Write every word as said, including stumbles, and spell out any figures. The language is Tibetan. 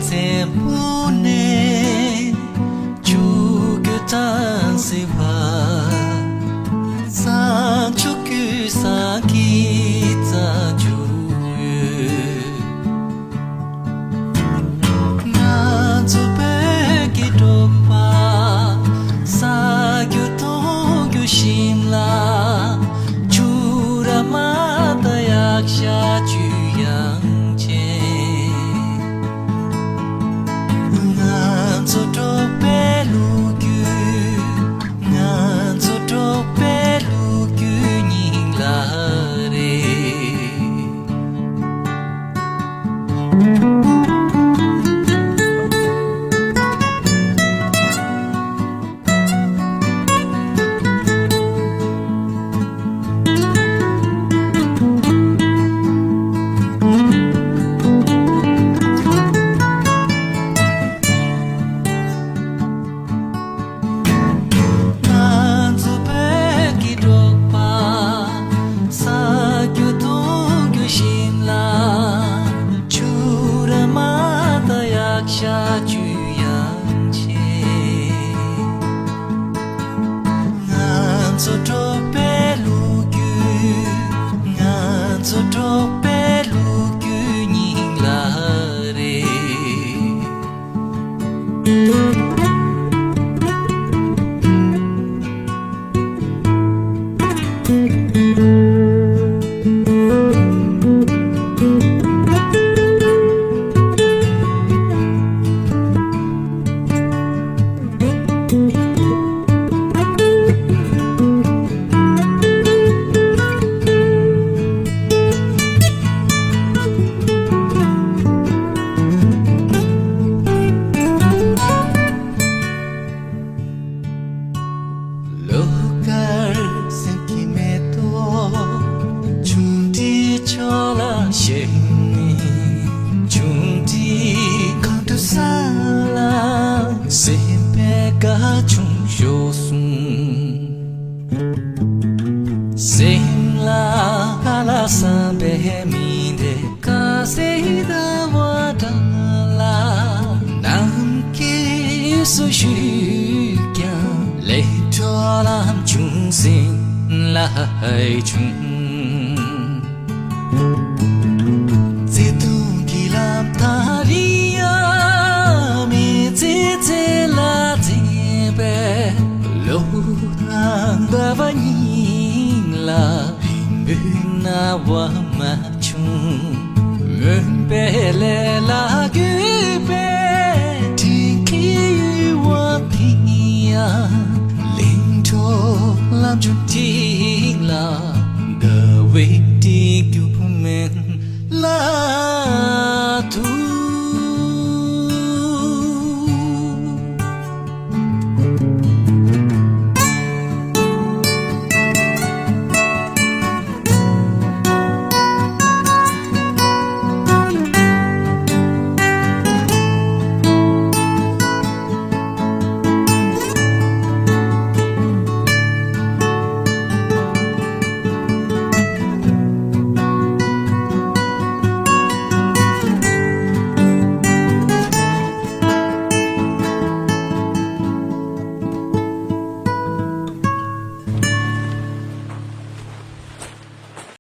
སེམས་པོ་ནས་ཆུ་གི་གྲང་སེམས་པ། ས་ཆུ་ཀུ་ས་ཀི་ཙ་ཆུ་ཡོད། ང་ཚོ་བོད་ཀྱི་འབྲོག་པ། ས་རྒྱུ་གཏོང་རྒྱུ་ཞིམ་ལ། ཆུ་ར་མ་ད་ཡག་ཤ་ཆུ་ཡང་ཆེ། ང་ཚོ་འབྲོག་པའི་ལོ་རྒྱུས། ང་ཚོ་འབྲོག་པའི་ལོ་རྒྱུས་སྙིང་ལ་རེ། ང་ཚོ་བོད་ཀྱི་འབྲོག་པ། ས་རྒྱུ་གཏོང་རྒྱུ་ཞིམ་ལ། ཆུ་ར་མ་ད་ཡག་ཤ་ཆུ་ཡང་ཆེ། ང་ཚོ་འབྲོག་པའི་ལོ་རྒྱུས། ང་ཚོ་འབྲོག་པའི་ལོ་རྒྱུས་སྙིང་ལ་རེ། ལོ་དཀར་སེམས་ཀྱི་མེ་ཏོག་ཆུང་འདྲིས་ཕྱོགས་ལ་ཞེན། ཆུང་འདྲིས་གང་དུ་ས་ལ་སེམས་པའི་དགའ་ཆུང་ཤོར་སོང་། སེམས་ལ་ཧ་ལ་བསམ་པའི་མི་འདྲ། དཀའ་སེ་ཟླ་བ་གྲང་ལ་ནམ་མཁའི་སུ་ཞུགས་ཀྱང་། ལས་འཕྲོ་ལམ་ཆུང་སེམས་ལ་ཧའི་ཆུང་། བརྩེ་དུང་གི་ལམ་ཐག་རིང་ཡང་མི་ཚེ་ཚེ་ལ་འཛིན་པའི་ལོ་དང་ཟླ་བ་སྙིང་ལ་རིང་པོའི་རྣ་བ་མ་ཆུང་། མུན་པའི་ལས་ལ་གུས་པའི་དྲིན་གྱིས་ཡུལ་བ་དེ་ཡང་། གླིང་གྲོགས་ལམ་མཆོག་དེ་ལ་དགའ་བའི་